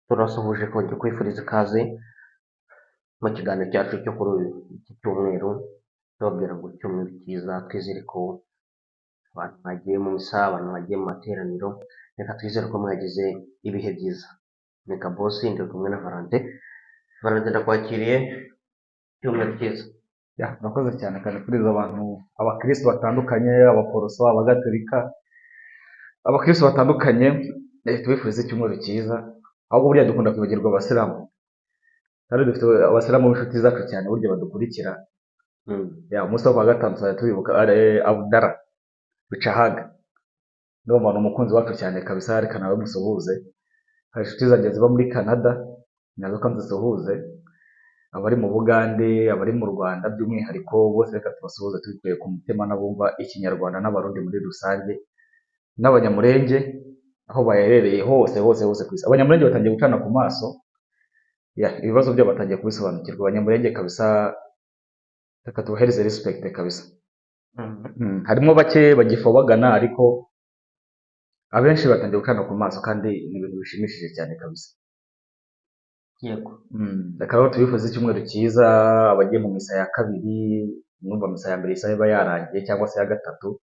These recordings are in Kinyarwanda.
Turasuhuje kongera kwifuriza ikaze mu kiganiro cyacu cyo kuri iki cyumweru, tubabwira ngo icyumweru cyiza. Twizere ko abantu bagiye mu misa, abantu bagiye mu materaniro, reka twizere ko mwagize ibihe byiza. Ni Kabosi, ndi kumwe na Valentin. Valentin, ndakwakiriye, icyumweru cyiza. Ya, murakoze cyane kandi kuriza abantu, abakristo batandukanye, abaporoso, abagatolika, abakristo batandukanye, tubifurize icyumweru cyiza. Ahubwo burya dukunda kwibagirwa abasilamu, kandi dufite abasilamu b'inshuti zacu cyane burya badukurikira. Ya, umunsi wo kuwa gatanu tuzajya tubibuka Abdara Bicahaga, ndumva ni umukunzi wacu cyane kabisa, reka nawe musuhuze. Hari inshuti zanjye ziba muri Canada, nazo kandi zisuhuze, abari mu Bugande, abari mu Rwanda by'umwihariko, bose reka tubasuhuze tubikuye ku mutima, n'abumva Ikinyarwanda n'Abarundi muri rusange, n'Abanyamurenge aho baherereye hose hose hose ku isi. Abanyamurenge batangiye gucana ku maso, ya, ibibazo byabo batangiye kubisobanukirwa. Abanyamurenge kabisa reka tubahereze respect kabisa. Harimo bake bagifobagana, ariko abenshi batangiye gucana ku maso, kandi ni ibintu bishimishije cyane kabisa. Yego. Reka rero tubifuze icyumweru cyiza, abagiye mu misa ya kabiri, numva misa ya mbere isaha iba yarangiye cyangwa se ya gatatu,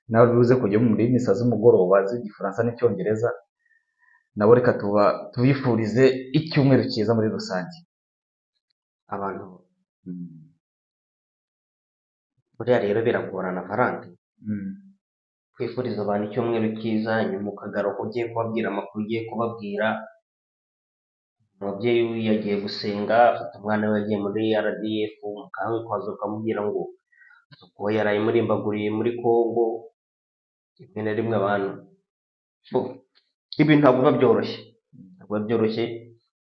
nawe bibuze kujya muri misa z'umugoroba z'Igifaransa n'Icyongereza, nabo reka tuba tubifurize icyumweru cyiza muri rusange. Abantu buriya rero biragorana, Valentin, kwifuriza abantu icyumweru cyiza, nyuma ukagaruka ugiye kubabwira amakuru ugiye kubabwira. Umubyeyi we yagiye gusenga, afite umwana we yagiye muri RDF, mukanya ukaza ukamubwira ngo kuba yaraye murimbaguriye muri Congo. Rimwe na rimwe abantu bo, ibintu ntabwo biba byoroshye, ntabwo biba byoroshye.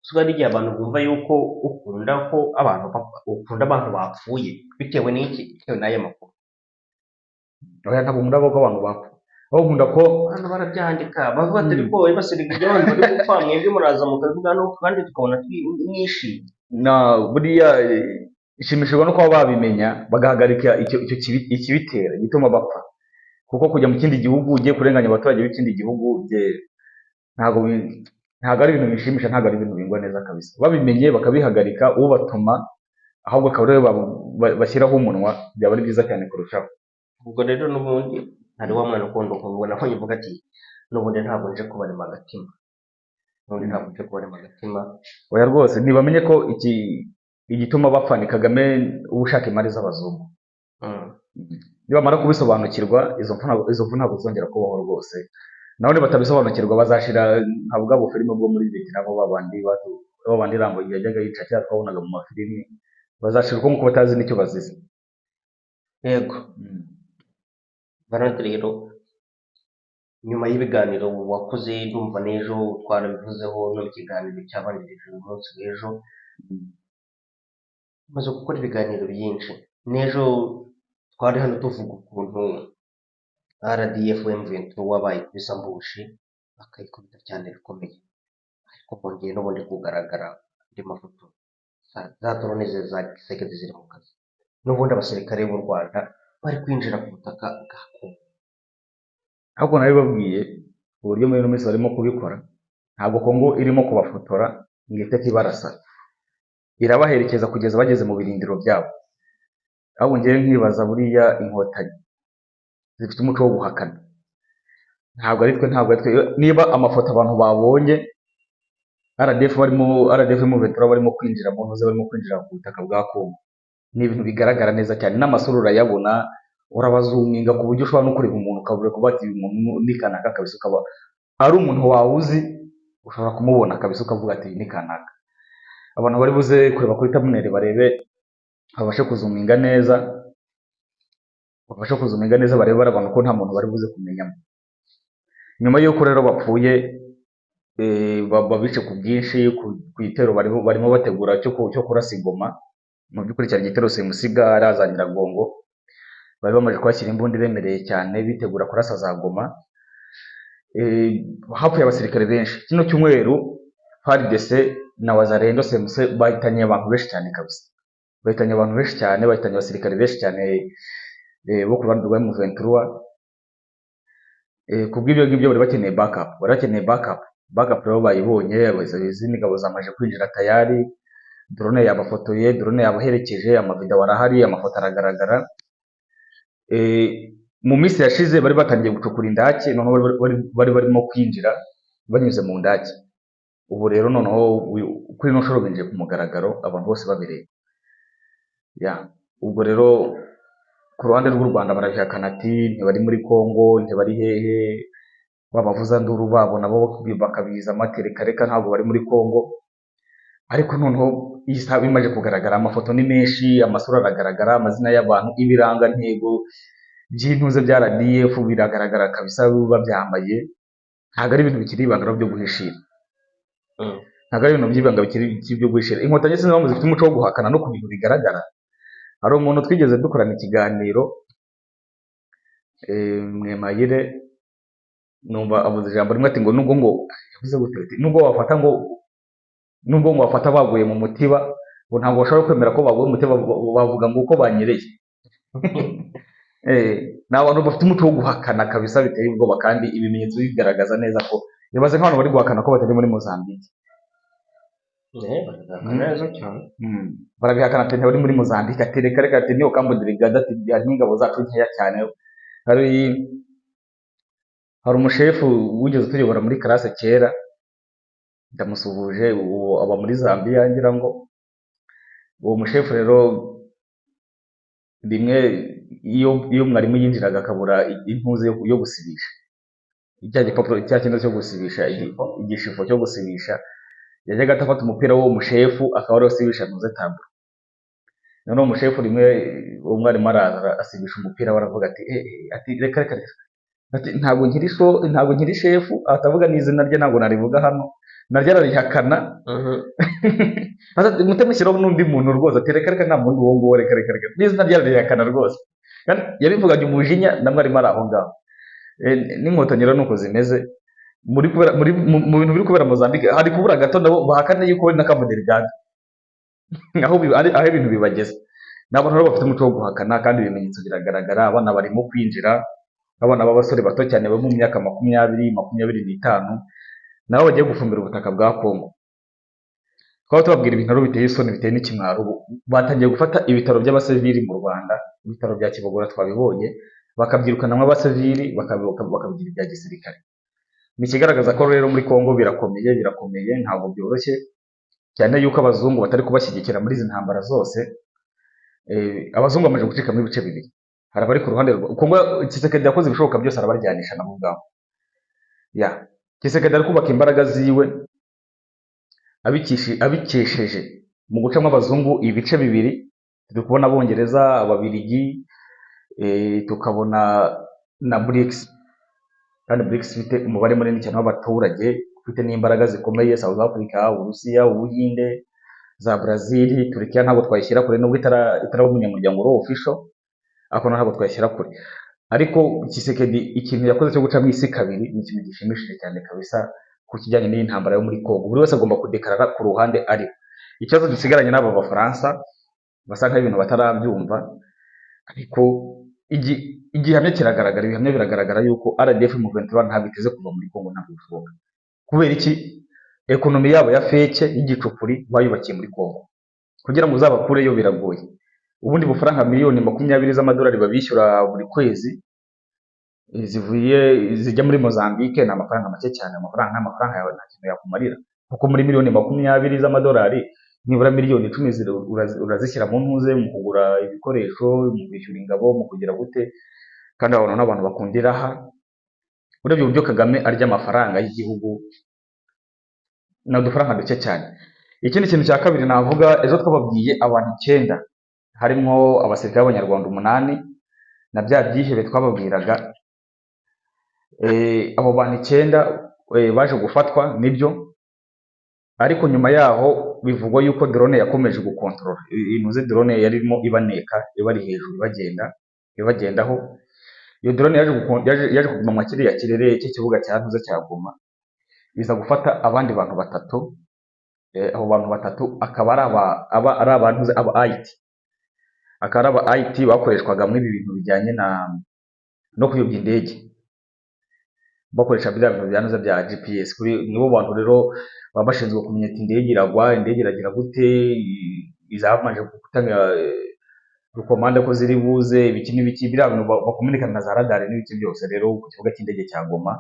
Usanga hari igihe abantu bumva yuko ukunda ko abantu bapfa, ukunda abantu bapfuye bitewe n'iki? Bitewe n'aya makuru. Oya, ntabwo nkunda ko abantu bapfa, ahubwo nkunda ko Abantu barabyandika bavuga ati ariko basirika ibyo abantu bari gupfa, mwebwe muraza mukabivuga no kandi tukabona mwishimye. Na buriya nshimishijwe no kuba babimenya bagahagarika icyo ikibitera, igituma bapfa, kuko kujya mu kindi gihugu ugiye kurenganya abaturage b'ikindi gihugu ntabwo ari ibintu bishimisha, ntabwo ari ibintu bingwa neza kabisa. Babimenye bakabihagarika, ubatuma ahubwo akaba ariwe bashyiraho umunwa, byaba ari byiza cyane kurushaho. Ubwo rero n'ubundi hari wa mwana ukunda ukubona ko uvuga ati n'ubundi ntabwo nje kubarema agatima, n'ubundi ntabwo nje kubarema agatima. Oya rwose, ntibamenye ko iki igituma bapfa ni Kagame uba ushaka imari z'abazungu. Nibamara kubisobanukirwa, izo mfu ntabwo zizongera kubaho rwose. Naho nibatabisobanukirwa bazashira nka bwa bufilime bwo muri Vietnam, babandi Rambo yajyaga yica cyangwa twabonaga mu mafilimi, bazashira uko nguko batazi n'icyo bazize. Yego. Valentin, rero nyuma y'ibiganiro wakoze, ndumva n'ejo twarabivuzeho no mu kiganiro cyabanjirije uyu munsi w'ejo, umaze gukora ibiganiro byinshi. N'ejo twari hano tuvuga ukuntu RDF M23 bayikubise ambushi, bakayikubita cyane bikomeye, ariko bongeye n'ubundi kugaragara andi mafoto za drone za Tshisekedi ziri mu kazi, n'ubundi abasirikare b'u Rwanda bari kwinjira ku butaka bwa Congo. Ahubwo nabibabwiye uburyo muri ino minsi barimo kubikora, ntabwo Kongo irimo kubafotora ngo ihite ibarasa, irabaherekeza kugeza bageze mu birindiro byabo. Ahubwo ngewe nkibaza, buriya Inkotanyi zifite umuco wo guhakana, ntabwo ari twe, ntabwo ari twe. Niba amafoto abantu babonye RDF barimo, RDF M23 barimo kwinjira mu ntuze, barimo kwinjira ku butaka bwa Kongo, ni ibintu bigaragara neza cyane, n'amasura urayabona, urabazuminga ku buryo ushobora no kureba umuntu ukabura kuba ati uyu muntu ni kanaka kabisa, ukaba ari umuntu wawe uzi, ushobora kumubona kabisa ukavuga ati ni kanaka. Abantu bari buze kureba kuri thumbnail barebe, babashe kuzuminga neza, babashe kuzuminga neza, barebe bari abantu ko nta muntu bari buze kumenyamo. Nyuma y'uko rero bapfuye, babice ku bwinshi ku gitero barimo bategura cyo kurasa i Goma, mu by'ukuri cyari igitero simusiga za Nyiragongo, bari bamaze kuhashyira imbunda iremereye cyane bitegura kurasa za Goma. Hapfuye abasirikare benshi kino cyumweru. FARDC na Wazalendo CMC bahitanye abantu benshi cyane kabisa, bahitanye abantu benshi cyane, bahitanye abasirikare benshi cyane bo ku ruhande rwa M23. Ku bw'ibyo ngibyo bari bakeneye backup, bari bakeneye backup. Backup rero bayibonye, izindi ngabo zamaze kwinjira tayari, drone yabafotoye, drone yabaherekeje, amavideo arahari, amafoto aragaragara. Mu minsi yashize bari batangiye gucukura indake, noneho bari barimo kwinjira banyuze mu ndake. Ubu rero noneho kuri ino nshuro binjiye ku mugaragaro, abantu bose babireba. Ya, ubwo rero ku ruhande rw'u Rwanda barabihakana ati ntibari muri Congo, ntibari hehe, babavuzanduru babo nabo bakabizamo ati reka reka ntabwo bari muri Congo. Ariko noneho iyi saha bimaze kugaragara, amafoto ni menshi, amasura aragaragara, amazina y'abantu, ibirangantego by'intuze bya RDF biragaragara kabisa, babyambaye. Ntabwo ari ibintu bikiri ibanga byo guhishira. Ntabwo ari ibintu by'ibanga bikiri byo guhishira. Inkotanyi sinzi impamvu zifite umuco wo guhakana no ku bintu bigaragara. Hari umuntu twigeze dukorana ikiganiro, Mwemayire, numva avuze ijambo rimwe ati ngo nubwo ngo yavuze gute ati nubwo wafata ngo nubwo ngo wafata baguye mu mutiba, ngo ntabwo bashobora kwemera ko baguye mu mutiba, bavuga ngo uko banyereye. Ni abantu bafite umuco wo guhakana kabisa biteye ubwoba, kandi ibimenyetso bigaragaza neza ko ibaze nk'abantu bari guhakana ko batari muri Mozambique. Barabihakana neza cyane. Barabihakana ati ntibari muri Mozambique, ati reka reka, ati niyo Cambo Delgado, ati harimo ingabo zacu nkeya cyane. Hari umushefu wigeze utuyobora muri classe kera, ndamusuhuje, ubu aba muri Zambia ngira ngo. Uwo mushefu rero rimwe iyo mwarimu yinjiraga akabura intuze yo gusibisha, cya gipapuro cya kintu cyo gusibisha, igishifo cyo gusibisha, yajyaga afata umupira w'uwo mushefu akaba ariwe usibisha ntuze taburo. Noneho umushefu rimwe uwo mwarimu araza asibisha umupira we, aravuga ati ati reka reka reka, ati ntabwo nkiri sho, ntabwo nkiri shefu, atavuga n'izina rye ntabwo narivuga hano, naryo ararihakana. Ati mute mushyiraho n'undi muntu rwose, ati reka reka nta muntu uwo nguwo, reka reka reka, n'izina rye ararihakana rwose. Kandi yabivuganye umujinya na mwarimu ari aho ngaho. N'inkotanyi rero nuko zimeze. Muri kubera, muri mu bintu biri kubera Mozambique hari kubura gato nabo bahakane yuko bari na Cabo Delgado. Aho aho ibintu bibageze. Ni abantu rero bafite umuco wo guhakana, kandi ibimenyetso biragaragara. Abana barimo kwinjira, abana b'abasore bato cyane bo mu myaka 20, 25, nabo bagiye gufumbira ubutaka bwa Congo. Twaba tubabwira ibintu rero biteye isoni, biteye n'ikimwaro. Ubu batangiye gufata ibitaro by'abasivili mu Rwanda, ibitaro bya Kibogora twabibonye, bakabyirukanamo abasivili, bakabigira ibya gisirikare. Ni ikigaragaza ko rero muri Congo birakomeye, birakomeye, ntabwo byoroshye, cyane yuko abazungu batari kubashyigikira muri izi ntambara zose. Abazungu bamaze gucikamo ibice bibiri. Hari abari ku ruhande rwa Congo. Tshisekedi yakoze ibishoboka byose arabaryanisha nabo ubwabo. Ya, Tshisekedi ari kubaka imbaraga ziwe abikesheje mu gucamo abazungu ibice bibiri. Turi kubona Abongereza, Ababiligi, tukabona na BRICS. Kandi BRICS ifite umubare munini cyane w'abaturage, ufite n'imbaraga zikomeye, South Africa, Uburusiya, Ubuhinde, za Brazil, Turkiya ntabwo twayishyira kure nubwo itaraba umunyamuryango uri official, ariko ntabwo twayishyira kure. Ariko Tshisekedi ikintu yakoze cyo gucamo isi kabiri ni ikintu gishimishije cyane kabisa ku kijyanye n'iyi ntambara yo muri Congo. Buri wese agomba kudekarara ku ruhande ariho. Ikibazo dusigaranye n'aba Bafaransa basa nk'aho ibintu batarabyumva, ariko igihamya kiragaragara, ibihamya biragaragara yuko RDF M23 ntabwo iteze kuva muri Congo, ntabwo bishoboka. Kubera iki? Ekonomi yabo ya fake y'igicupuri bayubakiye muri Congo. Kugira ngo uzabakureyo biragoye. Ubundi bufaranga miliyoni 20 z'amadolari babishyura buri kwezi zivuye zijya muri Mozambique ni amafaranga make cyane. Amafaranga nta mafaranga yawe nta kintu yakumarira, kuko muri miliyoni 20 z'amadolari nibura miliyoni 10 urazishyira mu ntuze, mu kugura ibikoresho, mu kwishyura ingabo, mu kugira gute. Kandi abantu n'abantu bakundira aha. Urebye uburyo Kagame arya amafaranga y'igihugu ni udufaranga duke cyane. Ikindi kintu cya kabiri navuga, ejo twababwiye abantu 9 harimo abasirikare b'Abanyarwanda 8 na bya byihebe twababwiraga. Abo bantu 9 baje gufatwa nibyo, ariko nyuma yaho bivugwa yuko drone yakomeje gukontorora intuze. Drone yarimo ibaneka, ibari hejuru, ibagenda ibagendaho. Iyo drone yaje kuguma mu kiriya kirere cy'ikibuga cya Ntuze cya Goma, iza gufata abandi bantu batatu. Abo bantu batatu akaba ari abantu aba IT, akaba ari aba IT bakoreshwaga muri ibi bintu bijyanye na no kuyobya indege. Bakoresha bya bintu byanuza bya GPS. Kuri nibo bantu rero baba bashinzwe kumenya ati indege iragwa, indege iragira gute, izabanje gutanga rukomande ko ziri buze, ibiki n'ibiki, biriya bintu bakominikana na za radari n'ibiki byose. Rero ku kibuga cy'indege cya Goma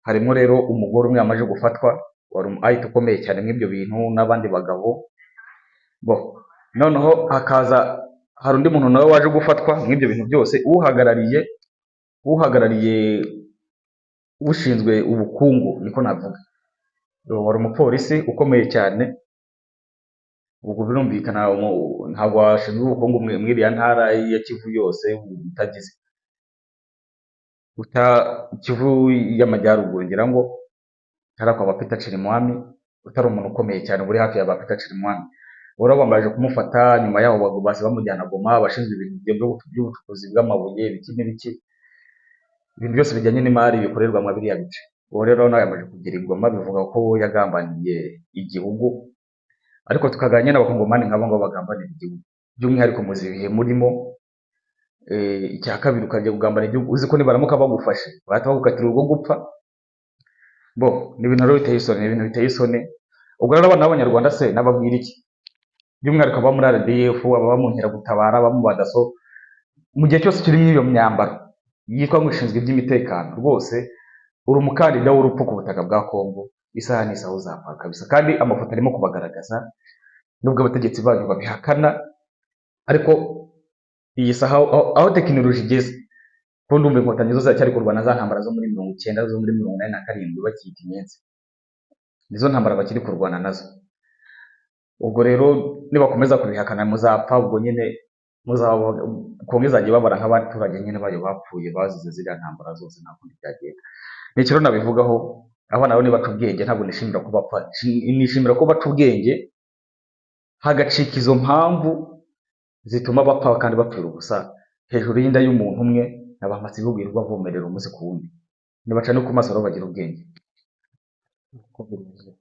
harimo rero umugore umwe wamaze gufatwa wari umu IT ukomeye cyane mw'ibyo bintu n'abandi bagabo bo. Noneho hakaza hari undi muntu nawe waje gufatwa mw'ibyo bintu byose, uhagarariye ushinzwe ubukungu, niko navuga, wari umupolisi ukomeye cyane. Ubwo birumvikana ntabwo washinzwe ubukungu mw'iriya ntara ya Kivu yose utagize uta Kivu y'Amajyaruguru, ngira ngo hariya kwa ba Peter Chirimwami, utari umuntu ukomeye cyane uri hafi ya ba Peter Chirimwami. Rero bamaze kumufata, nyuma yaho bahise bamujyana Goma, abashinzwe ibintu by'ubucukuzi bw'amabuye, ibiki n'ibiki, ibintu byose bijyanye n'imari bikorerwa muri biriya bice. Uwo rero nawe yamaze kugera i Goma, bivuga ko yagambaniye igihugu, ariko tukaganira n'abakongomani nk'abo ngabo bagambanira igihugu, by'umwihariko muzi ibihe murimo. Icya kabiri, ukajya kugambana igihugu uzi ko nibaramuka bagufashe bahita bagukatira urwo gupfa. Bo ni ibintu rero biteye isoni, ni ibintu biteye isoni. Ubwo rero abana b'Abanyarwanda se nababwira iki? By'umwihariko aba muri RDF, ababa mu nkeragutabara, ababa mu badaso, mu gihe cyose kiri muri iyo myambaro yitwa ngo ishinzwe iby'imitekano, rwose uri umukandida w'urupfu ku butaka bwa Kongo, isaha n'isaha uzapfa kabisa. Kandi amafoto arimo kubagaragaza, nubwo abategetsi banyu babihakana, ariko iyi saha aho tekinoloji igeze, ko ndumva Inkotanyi zo ziracyari kurwana za ntambara zo muri 90, zo muri 87, bakiyita Inyenzi, nizo ntambara bakiri kurwana nazo. Ubwo rero nibakomeza kubihakana muzapfa, ubwo nyine muzaba Kongo izajya ibabara nk'abaturage nyine bayo bapfuye bazize ziriya ntambara zose, nta kundi byagenda. Ni ikiro nabivugaho. Abana rero nibaca ubwenge, ntabwo nishimira ko bapfa, nishimira ko baca ubwenge hagacika izo mpamvu zituma bapfa kandi bapfira ubusa hejuru y'inda y'umuntu umwe n'abamatsi ibihugu yirirwa avomerera umunsi ku wundi. Nibaca no ku maso rero bagira ubwenge. Uko bimeze.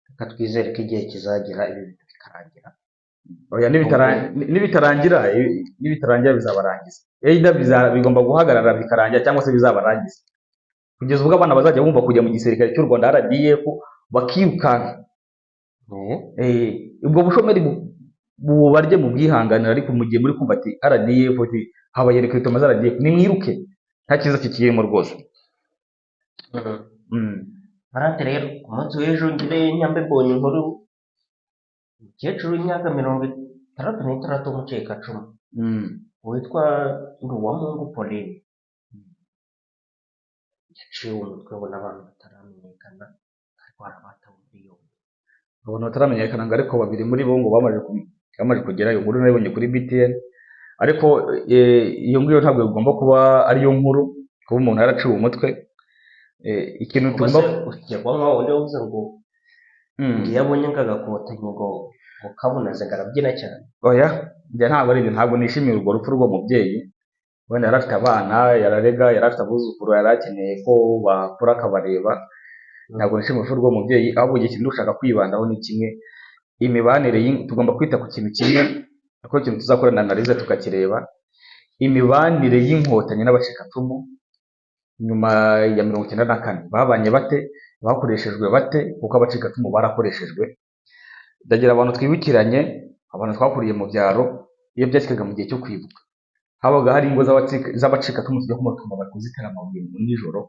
Reka twizere ko igihe kizagera ibi bintu bikarangira. Oya, nibitarangira bizabarangiza. Either bigomba guhagarara bikarangira cyangwa se bizabarangiza, kugeza ubwo abana bazajya bumva kujya mu gisirikare cy'u Rwanda RDF bakirukanka. Ubwo bushomeri bubarye mu bwihanganira, ariko mu gihe muri kumva ati RDF, ati habaye recrutement za RDF, nimwiruke, nta cyiza kikirimo rwose. Marante rero ku munsi w'ejo ngire nyambe mbonye inkuru, umukecuru w'imyaka 66 w'umukekacumu witwa Nduwamungu Pauline yaciwe umutwe ngo n'abantu bataramenyekana, ariko hari abatawe muri yombi. Abantu bataramenyekana ngo, ariko babiri muri bo ngo bamaze kugerayo. Inkuru nayibonye kuri BTN, ariko iyo ngiyo ntabwo igomba kuba ariyo nkuru, kuba umuntu yaraciwe umutwe. Ikintu Ubwo tugomba se ukekwa nkaho undi wavuze ngo ngiyo abonye ngo agakotanyi ngo kabunaze ngo arabyina cyane. Oya, njye ntabwo ari ibyo, ntabwo nishimiye urwo rupfu rw'uwo mubyeyi. Wenda yari afite abana, yararega, yari afite abuzukuru, yari akeneye ko bakura akabareba. Ntabwo nishimiye urupfu rw'uwo mubyeyi, ahubwo igihe kintu dushaka kwibandaho ni kimwe, imibanire tugomba kwita ku kintu kimwe, kuko ikintu tuzakorana analyse tukakireba, imibanire y'Inkotanyi n'abacikacumu nyuma ya 94, babanye bate, bakoreshejwe bate? Kuko abacikacumu barakoreshejwe. Ndagira abantu twibukiranye, abantu twakuriye mu byaro, iyo byashyikaga mu gihe cyo kwibuka, habaga hari ingo z'abacikacumu tujya kumva twumva bari kuzitera amabuye mu nijoro.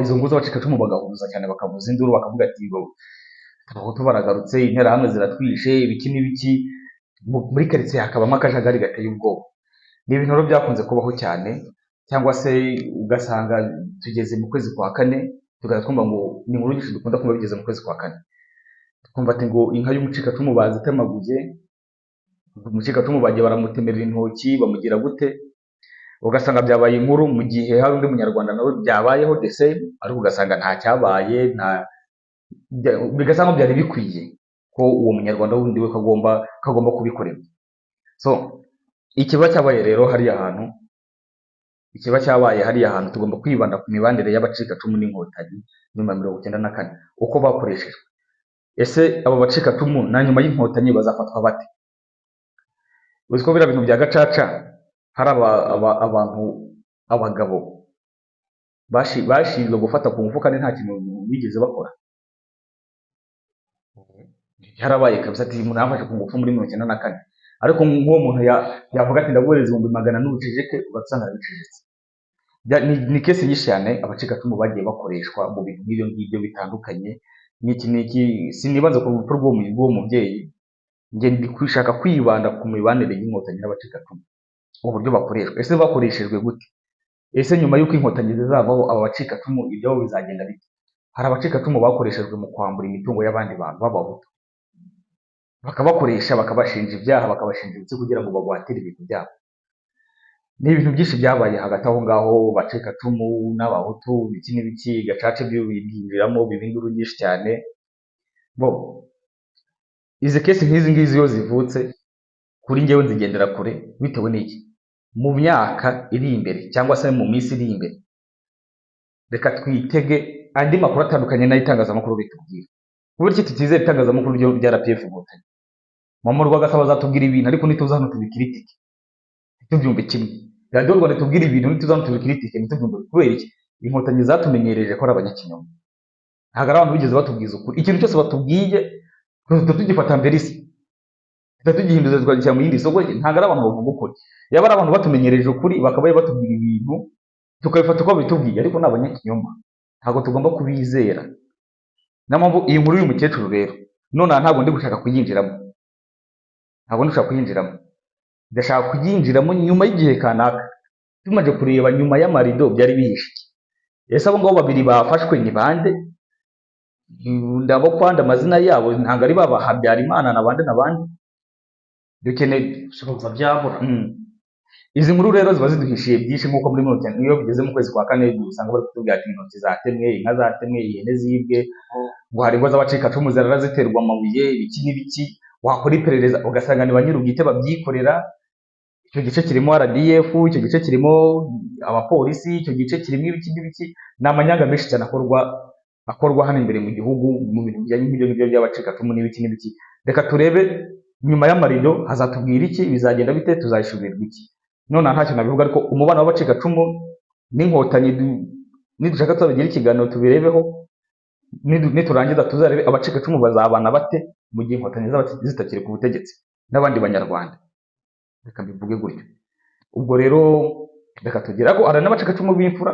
Izo ngo z'abacikacumu bagahuza cyane, bakavuza induru, bakavuga ati Abahutu baragarutse, Interahamwe ziratwishe, ibiki n'ibiki. Muri karitsiye hakabamo akajagari gateye ubwoba. Ni ibintu rero byakunze kubaho cyane, cyangwa se ugasanga tugeze mu kwezi kwa kane tugahita twumva ngo ni inkuru nyinshi dukunda kumva bigeze mu kwezi kwa kane, twumva ati ngo inka y'umucikacumu bazitemaguye, umucikacumu bagiye baramutemerera intoki, bamugira gute, ugasanga byabaye inkuru mu gihe hari undi munyarwanda nawe byabayeho the same, ariko ugasanga nta cyabaye, nta bigasa nkaho byari bikwiye ko uwo munyarwanda wundi we ko agomba kubikorerwa. So ikiba cyabaye rero hariya hantu, ikiba cyabaye hariya hantu, tugomba kwibanda ku mibanire y'abacikacumu n'Inkotanyi nyuma ya 94, uko bakoreshejwe. Ese abo bacikacumu na nyuma y'Inkotanyi bazafatwa bate? Uzi ko biriya bintu bya gacaca hari abantu Abagabo bashinzwe gufata ku ngufu kandi nta kintu bigeze bakora. Byarabaye kabisa, ati umuntu yafashe ku ngufu muri 94, ariko nk'uwo muntu yavuga ati ndaguhereza 400,000 n'ubuceceke, ugasanga arabicecetse. Ni case nyinshi cyane abacikacumu bagiye bakoreshwa mu bintu nk'ibyo ngibyo bitandukanye. N'iki n'iki, sinibanza ku rupfu rw'uwo mubyeyi, njye ndi gushaka kwibanda ku mibanire y'Inkotanyi n'abacikacumu, uburyo bakoreshwa. Ese bakoreshejwe gute? Ese nyuma y'uko Inkotanyi zizavaho, aba bacikacumu ibyabo bizagenda bite? Hari abacikacumu bakoreshejwe mu kwambura imitungo y'abandi bantu b'Abahutu, bakabakoresha, bakabashinja ibyaha, bakabashinja ibiki kugira ngo bagwatire ibintu byabo. Ni ibintu byinshi byabaye hagati aho ngaho, bacikacumu n'Abahutu, ibiki n'ibiki, gacaca byinjiramo, biba induru nyinshi cyane. Bo izi case nk'izi ngizi iyo zivutse, kuri njyewe nzigendera kure. Bitewe n'iki? Mu myaka iri imbere cyangwa se mu minsi iri imbere, reka twitege andi makuru atandukanye n'ay'itangazamakuru bitubwira. Kubera iki tutizera itangazamakuru rya RPF Inkotanyi? Mama Rwagasabo azatubwira ibintu, ariko nituza hano tubicritique ntitubyumve kimwe. Radiyo Rwanda itubwira ibintu, nituza hano tubicritique ntitubyumve. Kubera iki? Inkotanyi zatumenyereje ko ari abanyakinyoma, ntabwo ari abantu bigeze batubwiza ukuri. Ikintu cyose batubwiye duhita tugifata mverisi, duhita tugihinduza tukagishyira mu yindi soko. Ntabwo ari abantu bavuga ukuri. Yaba ari abantu batumenyereje ukuri, bakaba batubwira ibintu tukabifata uko babitubwiye, ariko ni abanyakinyoma, ntabwo tugomba kubizera. Niyo mpamvu iyi nkuru y'uyu mukecuru rero nonaha ntabwo ndi gushaka kuyinjiramo, ntabwo ndi gushaka kuyinjiramo. Ndashaka kuyinjiramo nyuma y'igihe kanaka, tumaze kureba nyuma y'amarido byari bihishe iki. Ese abo ngabo babiri bafashwe ni bande? Ndabo kwanda amazina yabo ntabwo ari baba Habyarimana na bande na bande dukeneye. Urumva byabura. Izi nkuru rero ziba ziduhishiye byinshi, nk'uko muri 90, iyo bigeze mu kwezi kwa kane, usanga bari kutubwira ati intoki zatemwe, inka zatemwe, ihene zibwe, ngo hari ingo z'abacikacumu zirara ziterwa amabuye, ibiki n'ibiki. Wakora iperereza ugasanga ni ba nyir'ubwite babyikorera. Icyo gice kirimo RDF, icyo gice kirimo abapolisi, icyo gice kirimo ibiki n'ibiki. Ni amanyanga menshi cyane akorwa hano imbere mu gihugu mu bintu bijyanye nk'ibyo ngibyo by'abacikacumu n'ibiki n'ibiki. Reka turebe nyuma y'amarido hazatubwira iki, bizagenda bite, tuzayishubirirwa iki. None ntacyo nabivuga, ariko umubano w'abacikacumu n'Inkotanyi, nidushaka tuzabigira ikiganiro tubirebeho. Niturangiza tuzarebe abacikacumu bazabana bate mu gihe Inkotanyi zaba zitakiri ku butegetsi n'abandi Banyarwanda. Reka mbivuge gutyo. Ubwo rero reka tugere ko hari n'abacikacumu b'imfura,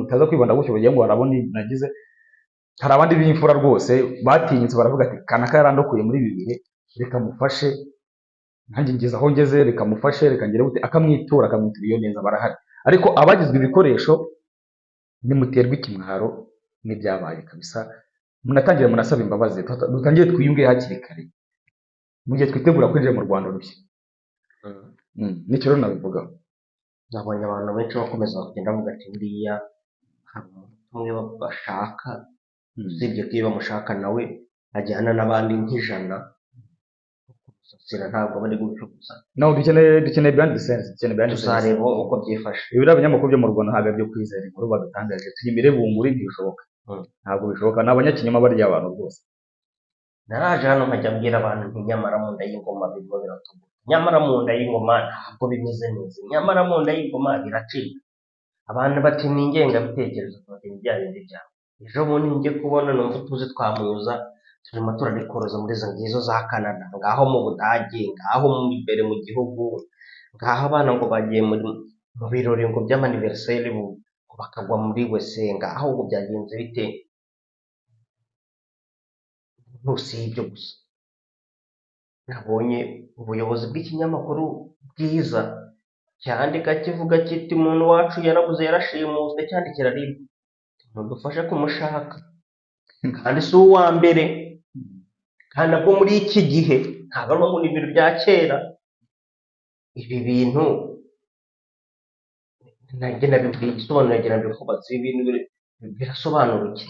ntaza kwibanda gutyo bagira ngo harabona nagize. Hari abandi b'imfura rwose batinyutse, baravuga ati kanaka yarandokuye muri ibi bihe, reka mufashe, nanjye ngeze aho ngeze, reka mufashe, reka ngere gute, akamwitura, akamwitura iyo neza, barahari. Ariko abagizwe ibikoresho, nimuterwe ikimwaro n'ibyabaye kabisa, munatangira munasaba imbabazi, dutangire twiyunge hakiri kare mu gihe twitegura kwinjira mu Rwanda rushya. Nicyo rero nabivugaho. Nabonye abantu benshi bakomeza kugenda bavuga ati buriya hari umuntu umwe bashaka, usibye ko iyo bamushaka nawe ajyana n'abandi nk'ijana gusasira, ntabwo bari gutyo gusa. No, dukeneye behind the scenes, dukeneye behind the scenes. Tuzareba uko byifashe. Ibi biriya binyamakuru byo mu Rwanda ntabwo ari ibyo kwizera. Inkuru badutangaje tuyimire bunguri, ntibishoboka. Ntabwo bishoboka, ni abanyakinyoma barya abantu rwose. Naraje hano nkajya mbwira abantu nti nyamara mu nda y'ingoma birimo biratubuka, nyamara mu nda y'ingoma ntabwo bimeze neza, nyamara mu nda y'ingoma biracika. Abantu bati ni ingengabitekerezo, bati ni bya bindi byawe. Ejo bundi njye kubona numva utuzi twamunyuza turimo turabikoroza muri izo ngizo za Canada, ngaho mu Budage, ngaho imbere mu gihugu, ngaho abana ngo bagiye mu birori ngo by'amaniveriseri ngo bakagwa muri wese, ngaho ngo byagenze bite. Si ibyo gusa, nabonye ubuyobozi bw'ikinyamakuru Bwiza cyandika kivuga kiti umuntu wacu yarabuze, yarashimuswe, cyandikira RIB mudufashe kumushaka. Kandi si uwa mbere, kandi nabwo muri iki gihe, ntabwo ari ngo ni ibintu bya kera. Ibi bintu nanjye nabibwiye igisobanuro, ngira ngo mbikubatse, ibi bintu birasobanura iki?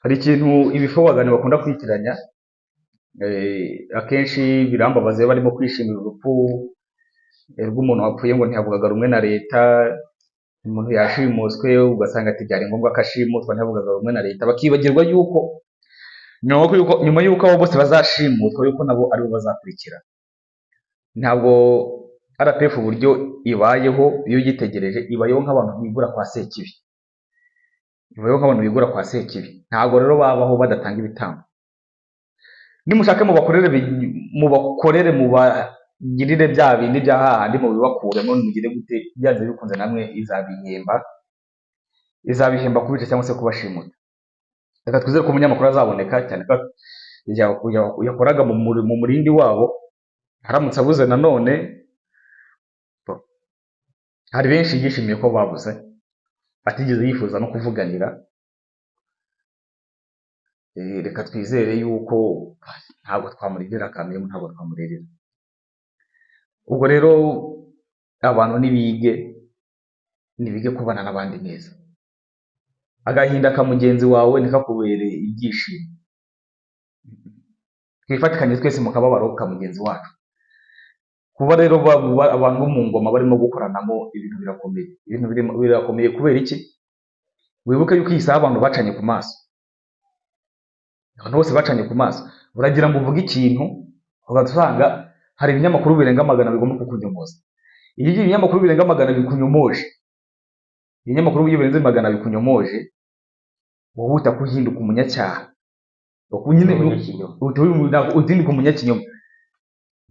Hari ikintu ibifobagane bakunda kwitiranya, akenshi birambabaza iyo barimo kwishimira urupfu rw'umuntu wapfuye ngo ntiyavugaga rumwe na leta. Umuntu yashimuswe, ugasanga ati byari ngombwa ko ashimutwa, ntiyavugaga rumwe na leta. Bakibagirwa yuko nyuma y'uko abo bose bazashimutwa, yuko nabo aribo bazakurikira. Ntabwo RPF uburyo ibayeho, iyo uyitegereje ibayeho nk'abantu bigura kwa Sekibi, ibayeho nk'abantu bigura kwa Sekibi. Ntabwo rero babaho badatanga ibitambo. Nimushake mubakorere, mubakorere, mubagirire bya bindi bya hahandi, mubibakuremo, mugire gute, byanze bikunze namwe izabihemba, izabihemba kubica cyangwa se kubashimuta. Reka twizere ko umunyamakuru azaboneka, cyane ko yakoraga mu murindi wabo. Aramutse abuze nanone, hari benshi yishimiye ko babuze, atigeze yifuza no kuvuganira. Reka twizere yuko ntabwo twamuririra kamere, ntabwo twamuririra. Ubwo rero abantu nibige, nibige kubana n'abandi neza. Agahinda ka mugenzi wawe ntikakubere ibyishimo. Twifatikanye twese mu kababaro ka mugenzi wacu. Kuba rero abantu bo mu ngoma barimo gukoranamo, ibintu birakomeye. Ibintu birakomeye kubera iki? Wibuke yuko iyi saha abantu bacanye ku maso, abantu bose bacanye ku maso. Uragira ngo uvuge ikintu ugasanga hari ibinyamakuru birenga 100 bigomba kukunyomoza. Iyo ibinyamakuru birenga 100 bikunyomoje, ibinyamakuru iyo birenze 100 bikunyomoje, wowe uhita uhinduka umunyacyaha. Nyine uhinduka umunyakinyoma.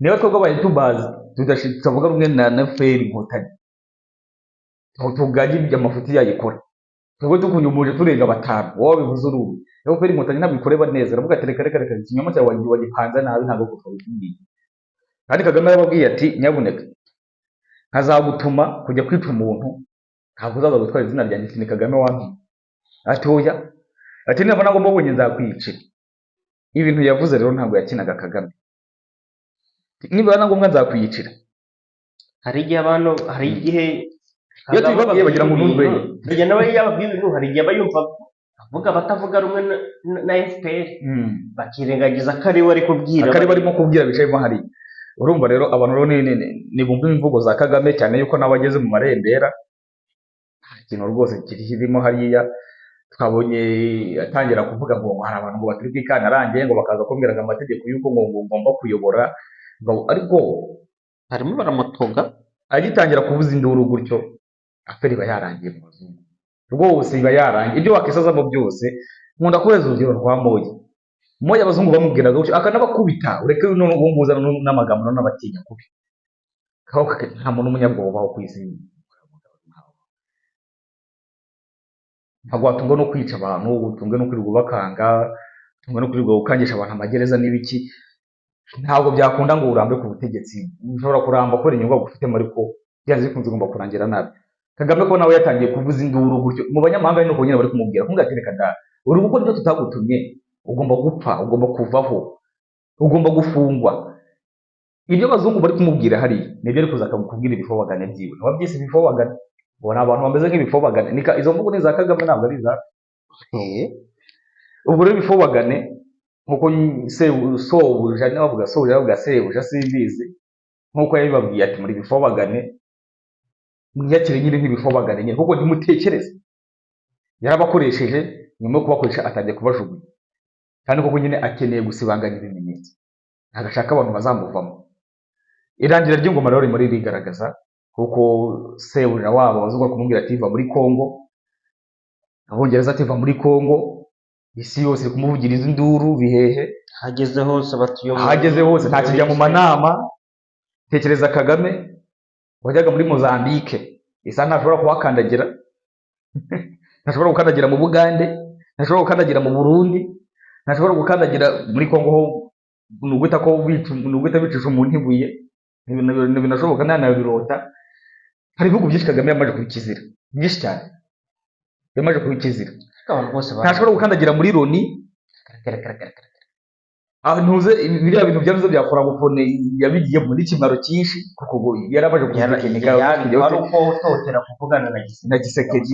Niba twebwe abayitubazi tutavuga rumwe na FPR Inkotanyi, tugajya amafuti yayikora, twebwe tukunyomoje turenga 5, wowe wabivuze uri ubu. FPR Inkotanyi ntabwo ikureba neza, iravuga ati reka reka reka, ikinyoma cyawe wagipanze nabi, ntabwo twabikubwiye. Kandi Kagame yarababwiye ati nyabuneka nkazagutuma kujya kwica umuntu, ntabwo uzaza gutwara izina ryanjye, ni Kagame wantumye. Ati oya, ati nibona ngo mbonye nzakwicira. Ibintu yavuze rero ntabwo yakinaga Kagame. Niba na ngombwa nzakwiyicira. Hari igihe abantu, hari igihe iyo tubibabwiye bagira ngo ntumve. Burya nawe yababwiye ibintu, hari igihe aba yumva avuga abatavuga rumwe na FPR, bakirengagiza ko ari we ari kubwira, akari barimo kubwira bicayemo hariya. Urumva rero abantu rero nibumva imvugo za Kagame, cyane yuko nawe ageze mu marembera, nta kintu rwose kirimo hariya. Twabonye atangira kuvuga ngo hari abantu ngo batari kwikantarange, ngo bakaza kumbwira ngo amategeko y'uko ngo ngomba kuyobora, ariko harimo baramutoga. Agitangira kuvuza induru gutyo, aferi iba yarangiye mu bazungu rwose, iba yarangiye. Ibyo wakisazamo byose. Nkunda kubereza urugero rwa Moyi. Moyi abazungu bamubwiraga gutyo akanabakubita, ureke ubu ngubu uzana n'amagambo n'abatinya kubi. Nta muntu w'umunyabwoba ubaho ku isi. Ntabwo watungwa no kwica abantu, utungwe no kwirirwa ubakanga, utungwe no kwirirwa ukangisha abantu amagereza n'ibiki. Ntabwo byakunda ngo urambe ku butegetsi. Ushobora kuramba kubera inyungu bagufitemo, ariko byanze bikunze ugomba kurangira nabi. Kagame ko nawe yatangiye kuvuza induru gutyo mu banyamahanga, ni uko nyine bari kumubwira, kumubwira ati reka da, uri gukora ibyo tutagutumye, ugomba gupfa, ugomba kuvaho, ugomba gufungwa. Ibyo abazungu bari kumubwira hariya nibyo ari kuza akakubwira ibifobagane byiwe. Ntiwabyise ibifobagane, ubona abantu bameze nk'ibifobagane. Izo mvugo ni iza Kagame, ntabwo ari izacu. Ubwo rero ibifobagane nkuko sobuja, niba bavuga sobuja, bavuga sebuja, simbizi, nkuko yabibabwiye ati muri bifobagane, mwiyakire nyine nk'ibifobagane nyine, kuko ntimutekereze. Yarabakoresheje, nyuma yo kubakoresha atangiye kubajugunya. Kandi koko nyine akeneye gusibanganya ibimenyetso, ntabwo ashaka abantu bazamuvamo. Irangira ry'ingoma rero ririmo ririgaragaza, kuko sebuja wabo abazungu bari kumubwira ati va muri Kongo, Abongereza ati va muri Kongo, isi yose iri kumuvugiriza induru bihehe. Hageze hose batuye mu Ahageze hose nta kijya mu manama. Tekereza Kagame wajyaga muri Mozambique, isa ntashobora kuhakandagira, ntashobora gukandagira mu Bugande, ntashobora gukandagira mu Burundi, ntashobora gukandagira muri Kongo ho ni uguhita ko ni uguhita bicisha umuntu ibuye, ntibinashoboka, ntanabirota. Hari ibihugu byinshi Kagame yamaze kubikizira, byinshi cyane yamaze kubikizira. Abantu bose ntashobora gukandagira muri Loni. Ntuze biriya bintu byavuze bya francophonie yabigiye muri kimaro cyinshi, kuko ngo yarabaje kubitekinika. Wari uko utotera kuvugana na Gisekedi. Na Gisekedi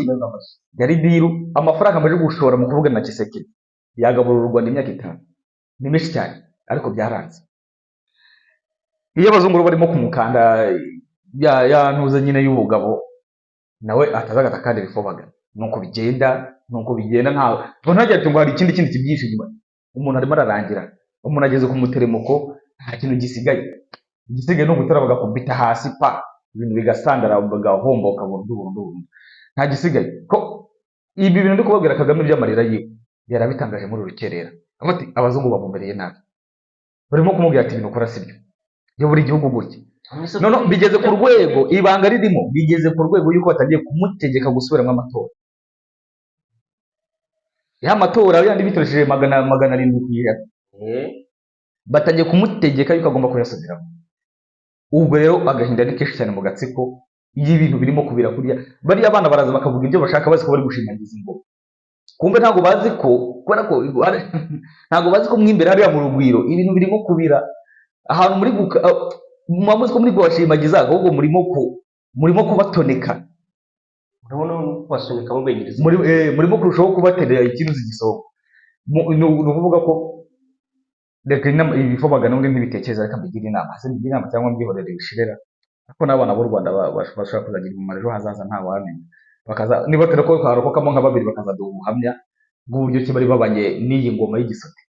yari diru, amafaranga amaze gushora mu kuvugana na Gisekedi yagaburira u Rwanda imyaka 5, ni menshi cyane, ariko byaranze. Iyo abazungu barimo kumukanda ya ntuze nyine y'ubugabo, nawe atazaga kandi bifobagana. Nuko bigenda, nuko bigenda, ntawe ntagira ati ngo hari ikindi kindi kibyihishe inyuma. Umuntu arimo ararangira, umuntu ageze ku muteremuko, nta kintu gisigaye. Igisigaye ni ugutera bagakubita hasi pa, ibintu bigasandara, bagahomboka burundu burundu burundu, nta gisigaye. Ko ibi bintu ndi kubabwira, Kagame by'amarira yiwe yarabitangaje muri urukerera, avuga ati abazungu bamumereye nabi, barimo kumubwira ati ibintu ukora sibyo, yobora igihugu gutya. No, no, bigeze ku rwego, ibanga ririmo, bigeze ku rwego yuko batangiye kumutegeka gusubiramo amatora, ya matora yandi bitoresheje 700%. Batangiye kumutegeka yuko agomba kuyasubiramo. Ubwo rero agahinda ni kenshi cyane mu gatsiko, iyo ibintu birimo kubira kuriya, bariya abana baraza bakavuga ibyo bashaka, bazi ko bari gushimagiza ingoma, kumbe ntabwo bazi ko, kubera ko ntabwo bazi ko mo imbere hariya mu Rugwiro ibintu birimo kubira ahantu muri muba muzi ko muri kubashimagiza, ahubwo murimo kubatoneka. Urabona kubasunika mubegereza. Murimo kurushaho kubaterera ikiruzi gisohoka. Ni ukuvuga ko reka inama ibifobagana ubundi ntibitekereza, reka mbigire inama, hasi mbigire inama cyangwa mbyihorere bishirera, ariko n'abana b'u Rwanda bashobora kuzagira umumaro ejo hazaza, ntawamenya. Bakaza niba turi ko harokokamo nka babiri, bakazaduha ubuhamya bw'uburyo ki bari babanye n'iyi ngoma y'igisote.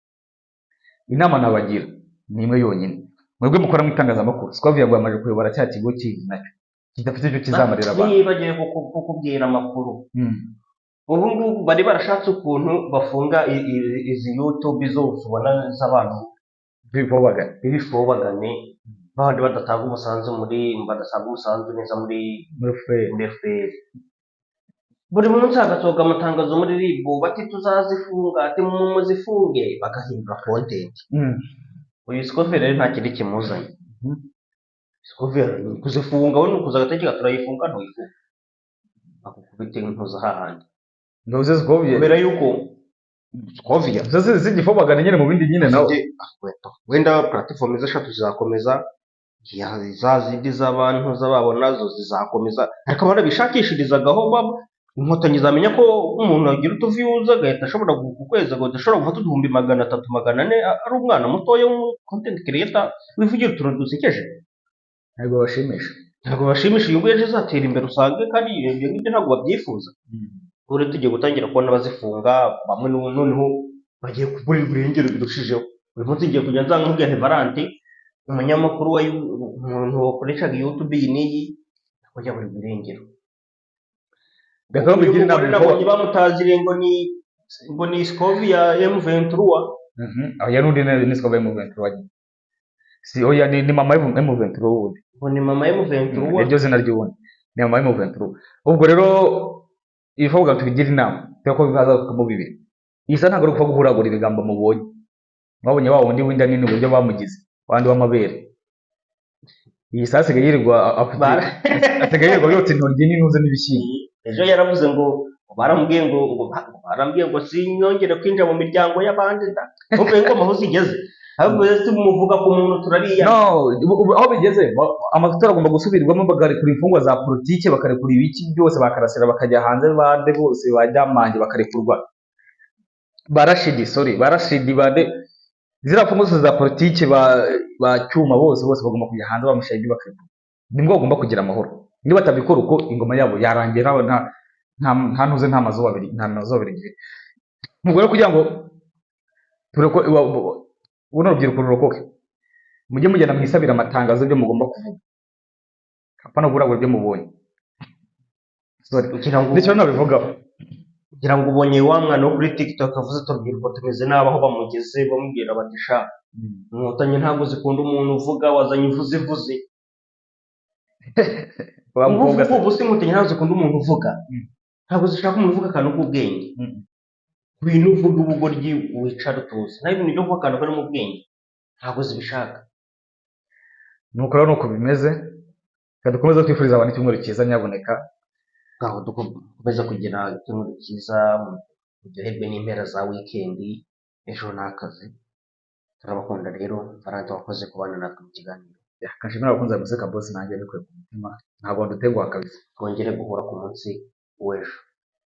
Inama nabagira ni imwe yonyine: mwebwe mukora mu itangazamakuru, Scovia ngo yamaze kuyobora cya kigo kindi nacyo kidafite icyo kizamarira abantu. Nibagiwe kukubwira amakuru. Ubu ngubu bari barashatse ukuntu bafunga izi YouTube zose ubona z'abantu b'ibifobagane, b'ibifobagane, babandi badatanga umusanzu muri, badatanga umusanzu neza muri muri FPR. Muri FPR. Buri munsi hagasohoka amatangazo muri RIB bati tuzazifunga, ati muzifunge, bagahindura content. Uyu Scovia rero nta kindi kimuzanye. Scovia ni kuzifunga, we ni ukuza agategeka turayifunga, ntuyifunga, bakukubita intuza hahandi. Ntuzi Scovia? Kubera yuko Scovia z'igifobagane nyine mu bindi nyine nawe. Wenda platform eshatu zizakomeza, za zindi z'abantu z'ababo nazo zizakomeza, ariko barabishakishirizagaho inkotanyi zamenya ko umuntu agira utuviews agahita ashobora ku kwezi agahita ashobora gufata 300,000, 400,000, ari umwana mutoya w'umu content creator wivugira utuntu dusekeje. Ntabwo bashimisha. Ntabwo bashimisha. Uyu nguyu ejo azatera imbere usange, kandi ibyo ngibyo ntabwo babyifuza. Ubu rero tugiye gutangira kubona bazifunga bamwe, noneho bagiye kuburirwa irengero birushijeho. Uyu munsi ngiye kujya nza nkubwira nti Valante, umunyamakuru wa umuntu wakoreshaga YouTube iyi n'iyi, akajya burirwa irengero. Reka mbigire inama. Uyu mugore nabonye bamutaziriye ngo ni Scovia M23. Oya, n'undi ni Scovia M23. Si, oya, ni mama M23 wundi. Ngo ni mama M23. Niryo zina ry'uwundi, ni mama M23. Ubwo rero ibivuga tubigira inama, kubera ko bizaza mu bibiri isa, ntabwo ari upfa guhuragura ibigambo mubonye. Mwabonye wa wundi w'inda nini uburyo bamugize, wandi w'amabere, iyi saa asigaye yirirwa asigaye yirirwa yotsa intoryi n'intuze n'ibishyimbo. Ejo yaravuze ngo baramubwiye ngo barambwiye ngo sinongere kwinjira mu miryango y'abandi da, umve ngo aho zigeze, ahubwo rero tumuvuga ku muntu turariya. No, ubu aho bigeze, amatora agomba gusubirwamo, bakarekura imfungwa za politike, bakarekura ibiki byose, bakarasira bakajya hanze, bande bose bajyamange bakarekurwa, ba Rashidi, sorry, ba Rashidi, bande, ziriya mfungwa zose za politike, ba Cyuma, bose bose bagomba kujya hanze, bamushayidi bakarekurwa, nibwo bagomba kugira amahoro. Niba batabikora uko, ingoma yabo yarangiye, nta ntuze, nta mazu abiri, nta mazu abiri gifite. Ubwo rero kugira ngo tureko buno rubyiruko rurokoke, mujye mugenda mwisabira amatangazo y'ibyo mugomba kuvuga, apana guhuragura ibyo mubonye. Sorry. Kugira ngo Nicyo nabivugaho. Kugira ngo ubonye wa mwana wo kuri TikTok avuze ati urubyiruko tumeze nabi, aho bamugeze bamubwira bati sha, inkotanyi ntabwo zikunda umuntu uvuga, wazanye ivuzivuzi. Wa mukobwa se. Ubu se inkotanyi ntabwo zikunda umuntu uvuga, ntabwo zishaka umuntu uvuga akantu k'ubwenge. Ibintu uvuga ubugoryi wicara utuze, naho ibintu byo kuvuga akantu karimo ubwenge ntabwo zibishaka. Nuko rero nuko bimeze, reka dukomeze twifuriza abantu icyumweru cyiza nyabuneka. Ngaho dukomeza kugira icyumweru cyiza, muryoherwe n'impera za wikendi, ejo ni akazi. Turabakunda rero. Valante, wakoze kubana natwe mu kiganiro. Kashimira abakunzi ba Museka Boss, nanjye mbikuye ku mutima, ntabwo ndutenguha kabisa. Twongere guhura ku munsi w'ejo.